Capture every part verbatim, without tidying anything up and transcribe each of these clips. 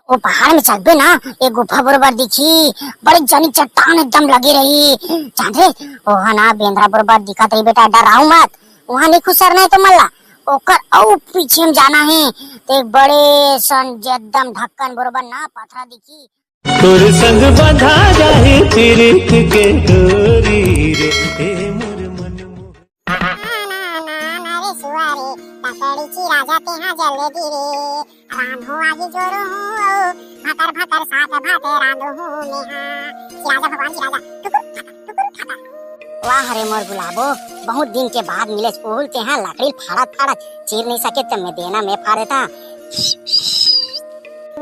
ओ पहाड़ में चढ़बे ना, एक गुफा बरोबर दिखी, बड़े जनी चट्टान एकदम लगे रही। जान रे, ओहा ना बेंदरा बरोबर दिखत रही बेटा, डराऊ मत। वहां नहीं खुसरना है तो मल्ला, ओकर अउ पीछे में जाना है, तो एक बड़े सन एकदम ढक्कन बरोबर ना पथरा दिखी। तोर संग बंधा जाही पीरित के डोरी रे, ए मोर मन मोह। ना, ना, ना, ना रे सुआ रे, लकड़ी चिरा जाते हैं जल्दी रे। रांधो आगे जोरो हूँ, भकर भकर साग भात रांधो हूँ मैं हाँ। चिरा जा भगवान चिरा जा, टुकुर ठाकर, टुकुर ठाकर। वाह रे मोर गुलाबो, बहुत दिन के बाद मिले फूल ते हाँ लकड़ी फाड़त फाड़त चीर नहीं सके त मैं देना मैं फाड़ देता।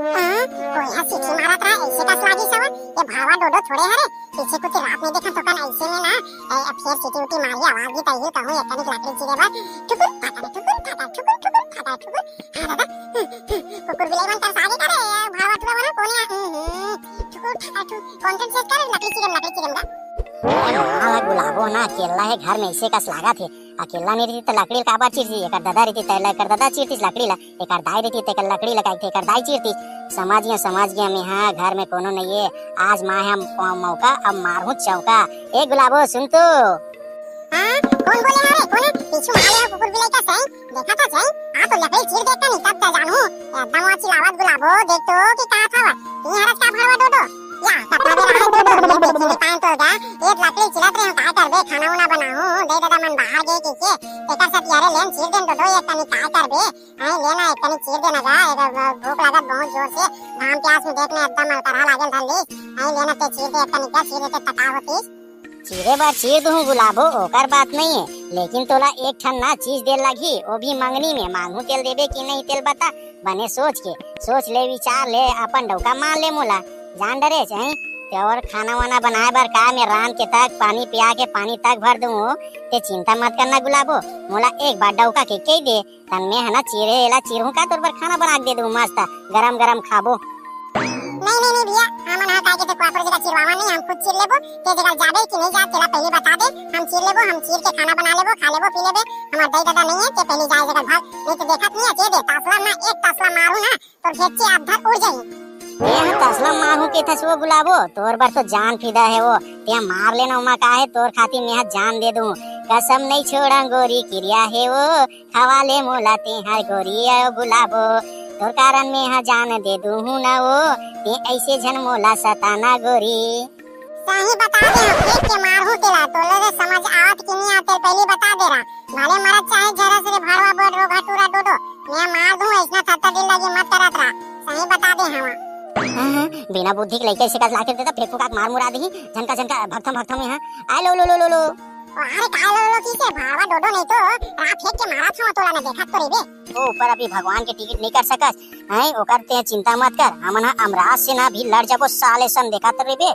हाँ, कोई हा सीटी मारत रहा, ऐसे कस लागी सवा, ये भावा डोडो थोड़े हरे, पीछे कुछ रात नहीं देखा तो कन ऐसे में ना, ए, अब फिर सीटी उटी मारी, आवाज भी तही कहूँ, एक कनिक लकड़ी चिरे बर, ठुकुर ठाकर, ठुकुर ठाकर, ठुकुर, ठुकुर ठाकर, ठुकुर। हाँ दादा, कुकुर बिलाई मन तरसा के करे, भावा टुरा मन कोने आ, हम्म, हम्म, ठुकुर ठाकर, ठु-, कौन कौन से करे, लकड़ी चिरे, लकड़ी चिरे दा। अरे हाँ, गुलाबो ना, अकेला है घर में, ऐसे कस लागत है। अकेला नहीं रही तो लकड़ी काबर चीरती, एकर दादा रही तो एकर दादा चीरती लकड़ी ला, एकर दाई रही तो एकर लकड़ी ला, काहे एकर दाई चीरती। समझ गया, समझ गया मैं, हाँ, घर में कोनो नहीं है। आज माँ है मौ-, मौका, अब मारहूँ चौका। ए गुलाबो, सुन तो। हाँ, कौन बोले हरे? कौन है? पीछू मारे हो कुकुर बिलाई का सही? देखा तो सही। आ तो लकड़ी चीर देख कनी, तब तो जानू। एकदम वो चिल्लावत गुलाबो, देख तो कि का था? तीन हरस का भरवा डोडो। या, कतना बेर आए डोडो, मैं देखे नहीं पाएं तो गा। एक लकड़ी चिरत रहे हूँ, का करबे? खाना उना बनाहूँ, दे दादा मन बाहर गए के के। एकर सब यारे लेन चीर देन डोडो, एक कनी का करबे? आई लेना, एक कनी चीर देना गा, एक भूख लागत बहुत जोर से। घाम प्यास में देखना एकदम अलकरहा लागल धर लीस। आई लेना ते चीर दे, एक कनी का चीर देते तका होतीस। चीरे बर चीर दूहूं गुलाबो, ओकर बात नहीं है, लेकिन तोला एक ठन ना चीज दे लगही, वो भी मंगनी में। मांगू तेल देबे कि नहीं तेल बता, बने सोच के, सोच ले, विचार ले, अपन डौका मार ले मोला, जान डरे चाहे। ते और खाना वाना बनाए बर का मैं रांध के तक, पानी पिया के पानी तक भर दूहूं, ते चिंता मत करना गुलाबो, मोला एक बार डौका के कह दे, तन में है ना चीरे एला चीरहूं का तोर बर खाना बना के दे दूं मस्त गरम गरम खाबो। नहीं, नहीं, नहीं भैया, हमन हा काहे के तो कुआपर जगह चिरवावा नहीं, हम खुद चीर लेबो। ते जगह जाबे कि नहीं जा, तेला पहले बता दे, हम चीर लेबो, हम चीर के खाना बना लेबो, खा लेबो, पी लेबे। हमार दई दादा नहीं है, ते पहले जाए जगह भाग, नहीं तो देखत नहीं है, जे दे तसला ना, एक तसला मारू ना, तो भेची आधा उड़ जाई। ए, हम तसला मारू के थस वो गुलाबो, तोर बर तो जान फिदा है वो, ते मार लेना उमा का है, तोर खातिर मैं हा जान दे दूं। कसम नहीं छोड़ा गोरी किरिया है वो, खवा ले मोला तेहार गोरी ओ गुलाबो, तोर कारण में हा जान दे दूहूं ना वो, ते ऐसे झन मोला सताना गोरी। सही बता दे, हम फेंक के मारहूं तेला, तोले रे समझ आवत कि नहीं आवत, पहली बता दे रहा। भले मरत चाहे झरस रे भड़वा बोल रोगा टूरा डोडो, मैं मार दूं, ऐसना थत्ता दिल लगी मत करत रहा। सही बता दे हवा। हाँ, हाँ, बिना बुद्धि के लइका ऐसे कस लाके देता, फेंक फुका के मार मुरा दही, झनका झनका भगथम भगथम यहाँ। आ लो, लो, लो, लो, लो। ओ, अरे काय लो लो किसे भावा डोडो नहीं तो रात फेंक के मारा था तोला ना देखा तो रे बे। ओ ऊपर अभी भगवान के टिकट नहीं कर सकस, हैं ओकर ते चिंता मत कर, हमन हा अमराज से ना भी लड़ जाबो साले सन देखा तो रे बे।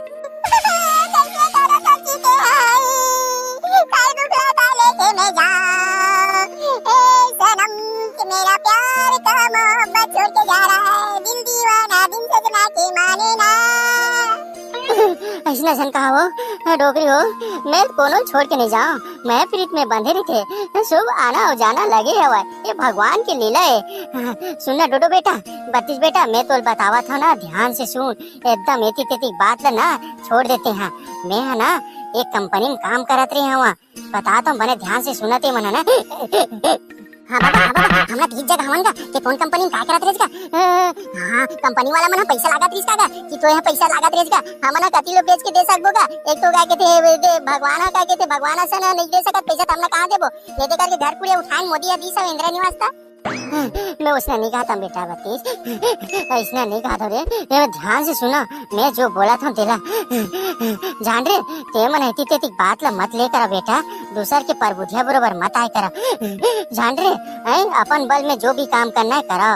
ऐसना झन कहा हो, डोकरी हो, मैं कोनो छोड़ के नहीं जाऊं। मैं प्रीत में बंधे रहिथे, शुभ आना अउ जाना लगे हवय, ये भगवान के लीला है। सुन ना डोडो बेटा, बत्तीस बेटा, मैं तोल बतावत हूँ ना, ध्यान से सुन, एकदम एती तेती बात ला ना छोड़ देते हैं। मैं है ना एक कंपनी में काम करत रहे हूँ, बता तो बने ध्यान से सुनते मन है ना। हाँ बाबा, हाँ बाबा, हमला तीस जगह हवन गा, ते कौन कंपनी में काय करत रहे का? हाँ, कंपनी वाला मन ह पैसा लागत रहिस का गा, कि तो यहाँ पैसा लागत रहिस का, हमन ह कति लो बेच के दे सकबो गा? एक तो का कहते, दे, भगवान ह का कहते, भगवान ह से ना नहीं दे सकत पैसा, त हमन कहाँ देबो? ये दे करके घर कुड़िया उठाए मोदी ह बीस इंदिरा निवास था। मैं उसने नहीं कहा था बेटा बत्तीस, ऐसना नहीं कहा था रे, ये ध्यान से सुना, मैं जो बोला था तेला, जान रे, ते मन ऐती तेती बात ला मत ले करा बेटा, दूसर के परबुधिया बरोबर मत आए करा, जान रे, हैं, अपन बल में जो भी काम करना है करा।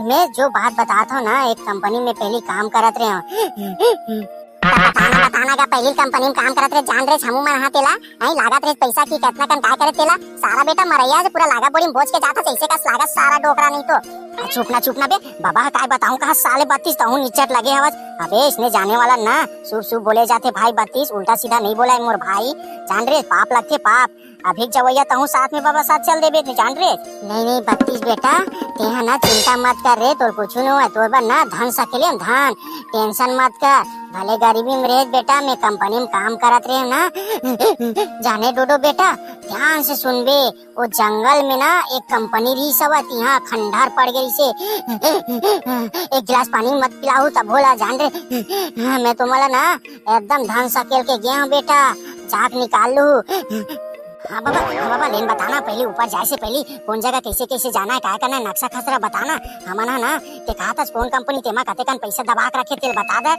मैं जो बात बताता हूँ ना, एक कंपनी में पहली काम करत रहे हूँ। बताना, बताना गा, पहिली कंपनी में काम करत रहे, जान रहे हमू मन हा तेला, हैं, लागत रहे पैसा की कितना कन काय करे तेला, सारा बेटा मरैया से पूरा लागा बोरी में बोझ के जात हस, ऐसे कस लागत सारा डोकरा नहीं तो। आ, चुप ना, चुप ना बे, बाबा हा काय बताऊं कहा साले बत्तीस, तहूं निचट लगे हवस। अबे इसने जाने वाला ना, शुभ शुभ बोले जाथे भाई बत्तीस, उल्टा सीधा नहीं बोला है मोर भाई, जान रहे पाप लगथे पाप। अभी जवैया तहूं साथ में बाबा साथ चल देबे, तू जान रे। नहीं, नहीं, बत्तीस बेटा, तेहा ना चिंता मत कर रे, तोर कुछ नहीं होय, तोर बर ना धन सकेले हम धन, टेंशन मत कर। भले गरीबी में रहे बेटा, मैं कंपनी में काम करत रहे ना। जाने डोडो बेटा, ध्यान से सुनबे, वो जंगल में ना एक कंपनी रही सवा, तिहा खंडहर पड़ गई से। एक गिलास पानी मत पिलाहू तब भोला जान रे। मैं तुम्हारा ना एकदम धन सकेल के गया हूँ बेटा, जाके निकाल लू। हाँ बाबा, हाँ बाबा, लेन बताना पहले, ऊपर जाए से पहले कौन जगह कैसे कैसे जाना है, काय करना है, नक्शा खसरा बताना। हमन ह ना, ते कहा था कौन कंपनी, तेमा कते कन पैसा दबा के रखे, तेल बता दे।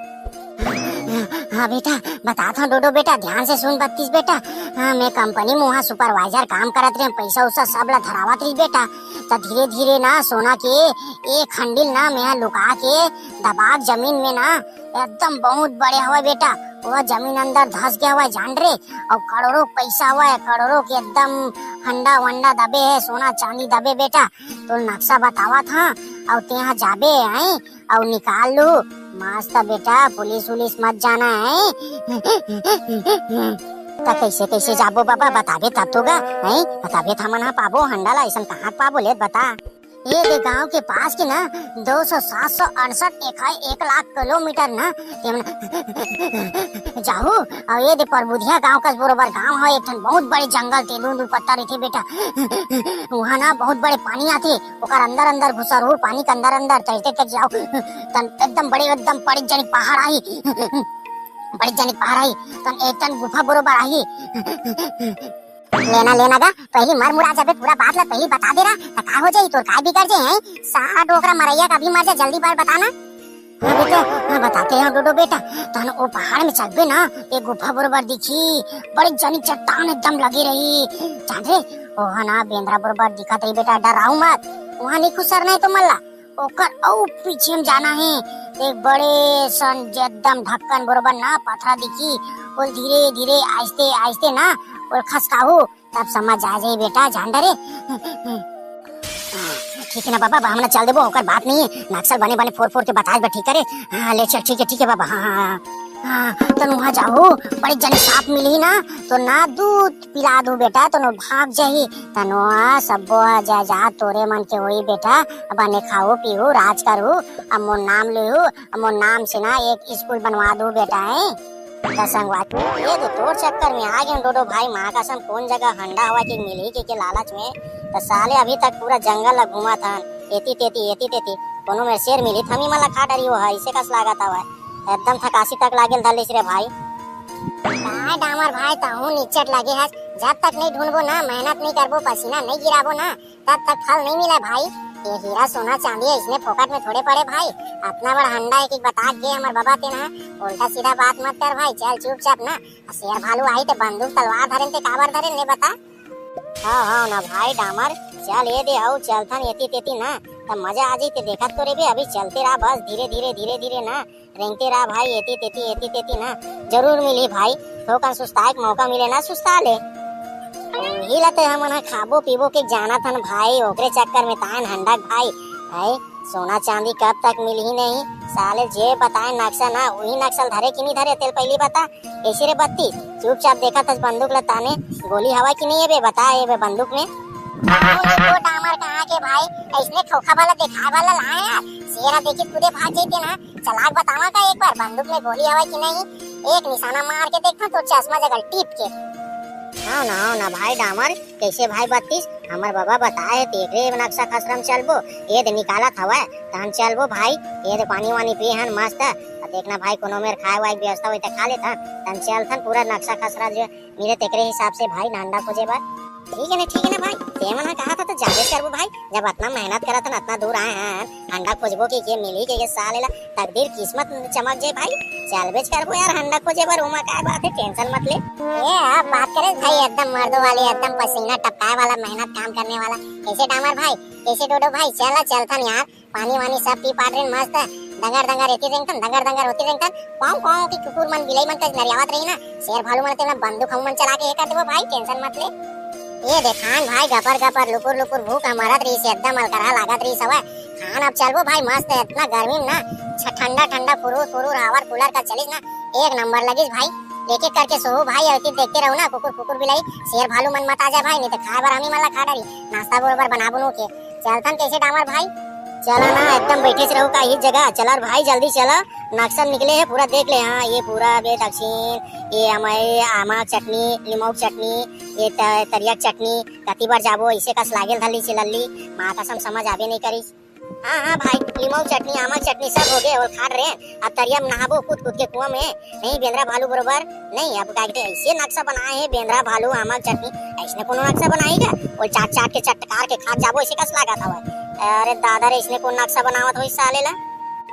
हाँ बेटा, बता था डोडो बेटा, ध्यान से सुन बत्तीस बेटा। हाँ, मैं कंपनी में वहाँ सुपरवाइजर काम करत रहे, पैसा उसा सब ला धरावत रही बेटा। त धीरे धीरे ना सोना के एक खंडिल ना मैं लुका के दबाक जमीन में ना एकदम बहुत बड़े हवय बेटा, वो जमीन अंदर धस गया हवय जान रे, और करोड़ों पैसा हवय, करोड़ों के एकदम हंडा वंडा दबे है, सोना चांदी दबे बेटा। तो नक्शा बतावत हाँ, और तेहा जाबे हैं और निकाल लू मस्त बेटा, पुलिस उलिस मत जाना है। त कैसे कैसे जाबो बाबा, बताबे तब तो गा, हैं? बताबे त हमन हा पाबो हंडा ला, ऐसन कहाँ पाबो, ले बता। ये दे गांव के पास के ना दो सौ, सात सौ अड़सठ एक है, एक लाख किलोमीटर ना, ते मन जाहू। और ये दे परबुधिया गांव कस बरोबर गांव है, एक ठन बहुत बड़े जंगल, तेंदू उंदू पत्ता रहिथे बेटा। वहाँ ना बहुत बड़े पानी आथे, ओकर अंदर अंदर घुसरहू, पानी के अंदर अंदर तैरते तैरते जाओ, तन एकदम बड़े, एकदम बड़े जनी पहाड़ आही, बड़े जनी पहाड़ आही, तन एक ठन गुफा बरोबर आही। लेना, लेना गा, पहली मर मुरा जाबे, पूरा बात ला पहली बता दे रहा, त का हो जाई, तोर काय बिगड़ जाई, हैं? सारा डोकरा मरैया का अभी मर जा, जल्दी बार बताना। हाँ बेटा, हाँ बताते हैं डोडो बेटा, तहन ओ पहाड़ में चढ़बे ना, एक गुफा बरोबर दिखी, बड़ी जनी चट्टान एकदम लगी रही, जान रे, ओहा ना बेंदरा बरोबर दिखत रही बेटा, डराऊ मत, वहाँ नहीं खुसरना है तो मल्ला, ओकर अउ पीछे में जाना है, एक बड़े सन एकदम ढक्कन बरोबर ना पथरा दिखी, ओल धीरे धीरे आहिस्ते आहिस्ते ना ओल खसकाहू, तब समझ आ जाई बेटा, जान डरे। ठीक है ना बाबा, हमन चल देबो, ओकर बात नहीं है, नक्सल बने बने फोर फोर के बताए बा, ठीक करे। हाँ ले चल, ठीक है, ठीक है बाबा, हाँ, हाँ, हाँ। हाँ, तन वहाँ जाहू, बड़े जने सांप मिली ना, तो ना दूध पिला दू बेटा, तो नो भाग जाही, तन वहाँ सब्बो हा जा, जा तोरे मन के होई बेटा, अब बने खाहू पीहू, राज करहू, अब मोर नाम लेहू, अब मोर नाम से ना एक स्कूल बनवा दू बेटा, है। त संगवारी, ये दे तोर चक्कर में आ गेन डोडो भाई, माँ कसम, कौन जगह हंडा हवा के मिलही के, के लालच में, त साले अभी तक पूरा जंगल ला घूमत हन, एती तेती, एती तेती, कोनो में शेर मिलही, थमी मन ला खा डरी वो है, इसे कस लागत हवय, एकदम थकासी तक लागेल धर लिस रे भाई। काय डामर भाई, तहूँ निचट लगे हस, जब तक नहीं ढूंढबो ना, मेहनत नहीं करबो, पसीना नहीं गिराबो ना, तब तक फल नहीं मिले भाई। ये हीरा सोना चांदी है, इसने फोकट में थोड़े पड़े भाई। अपना बड़ा हंडा है कि बता के हमर बाबा तेन हा उल्टा सीधा बात मत कर भाई, चल चुपचाप ना। आ शेर भालू आई ते बंदूक तलवार धरेन ते काबर धरेन ले बता। हाँ, हाँ ना भाई डामर, चल ये दे अउ चलथन एती तेती ना, तब मजा आ जइते। देखत तो रे बे, अभी चलते रहा बस धीरे धीरे, धीरे धीरे ना। रेंगते रहा भाई, एती तेती, एती तेती ना, जरूर मिली भाई। थोकन सुस्ताए के मौका मिले ना, सुस्ता ले। ओही ला ते हमन ह खाबो पीबो के जानत हन भाई, ओकरे चक्कर में तायन हंडक भाई। भाई, सोना चांदी कब तक मिलही नहीं, साले जे बताए नक्शा ना, वही नक्शा धरे कि नहीं धरे, तेल पहली बता। ऐसे रे बत्ती, चुपचाप देखत हस बंदूक ला ताने, गोली हवा कि नहीं है बे, बता ए बे बंदूक में। कौन है वो डामर कहाँ के भाई, ऐसने खोखा वाला दिखाए वाला लाए यार, शेरा देखित खुदे भाग जइते ना। चलाक बतावा का एक बार, बंदूक में गोली हवय कि नहीं? एक निशाना मार के देखता तो चश्मा जगल टीप के। हाँ ना, हाँ ना भाई डामर, कैसे भाई बत्तीस? हमर बाबा बताए हे, तेकरे नक्शा खसरम चलबो, ये दे निकालत हवय, त हम चलबो भाई, ये दे पानी वानी पी हन मस्त, आ देखना भाई कोनो मेर खाए वाए के व्यवस्था होई त खा लेथन, त हम चलथन पूरा नक्शा खसरा जो मिले तेकरे हिसाब से भाई हंडा खोजे बर। ठीक है ना, ठीक है ना भाई, ते मन ह कहा था तो जाबे करबो भाई, जब अतना मेहनत करत हन, अतना दूर आए हैं, हंडा खोजबो के, के मिली के, के साले ला तकदीर किस्मत चमक जाए भाई, चलबेच करबो यार हंडा खोजे बर, ओमा काय बात है, टेंशन मत ले। ए, आप बात करे भाई, एकदम मर्दों वाली, एकदम पसीना टपकाए वाला, मेहनत काम करने वाला। कैसे डामर भाई, कैसे डोडो भाई, चला चलथन यार, पानी वानी सब पी पाट रहे मस्त, दंगर दंगर एती रेंगथन, दंगर दंगर ओती रेंगथन। कौन कौन की कुकुर मन बिलाई मन कस नरियावत रही ना, शेर भालू मन तेला बंदूक हम मन चला के ये कर देबो भाई, टेंशन मत ले। ये देखान भाई, गपर गपर लुपुर लुपुर भूख मरत रही से, एकदम अलकरहा लागत रही हवय। खान अब चलबो भाई, मस्त है, इतना गर्मी में ना छ-, ठंडा ठंडा फुरूर फुरूर हवा कूलर का चलिस ना, एक नंबर लगिस भाई। एक एक करके सोहू भाई, अति देखते रहू ना कुकुर कुकुर बिलाई, शेर भालू मन मत आ जाए भाई, नहीं तो खाए बर हमी मन ला खा डारी। नाश्ता बरोबर बना बनू के चलथन कैसे डामर भाई? चला ना, एकदम बैठे से रहू का ही जगह, चला रे भाई जल्दी चला। नक्शा निकले है पूरा देख ले। हाँ, ये पूरा बे दक्षिण, ये हमारे आमा चटनी, लिमऊ चटनी, ये त-, तरिया चटनी, कति बार जाबो इसे कस लागेल धली से लल्ली, माँ कसम समझ आबे नहीं करिस। हाँ हाँ भाई, लिमऊ चटनी, आमा चटनी सब हो गए और खाट रहे हैं। अब तरिया में नहाबो कूद कूद के कुआं में, नहीं बेंदरा भालू बरोबर नहीं। अब का कहते ऐसे नक्शा बनाए हैं बेंदरा भालू आमा चटनी, ऐसने कोनो नक्शा बनाई क्या? वो चाट चाट के चटकार के खाट जाबो ऐसे कस लागत हवा। अरे दादा रे, इसने कौन नक्शा बनावत होई साले ला?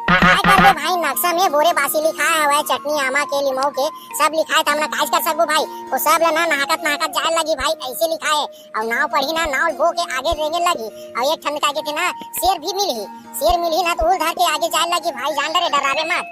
काय करबो भाई, नक्शा में बोरे बासी लिखाए हवय, चटनी आमा के लिमऊ के सब लिखाए, त हमला काज कर सकबो भाई? वो सब ला ना नहाकत नहाकत जाए लगी भाई, ऐसे लिखाए। और नाव पढ़ी ना, नाव बो के आगे रेंगे लगी। और एक ठन का के थे ना, शेर भी मिलही, शेर मिलही ना तो उल धर के आगे जाए लगी भाई, जान डरे डरावे मत।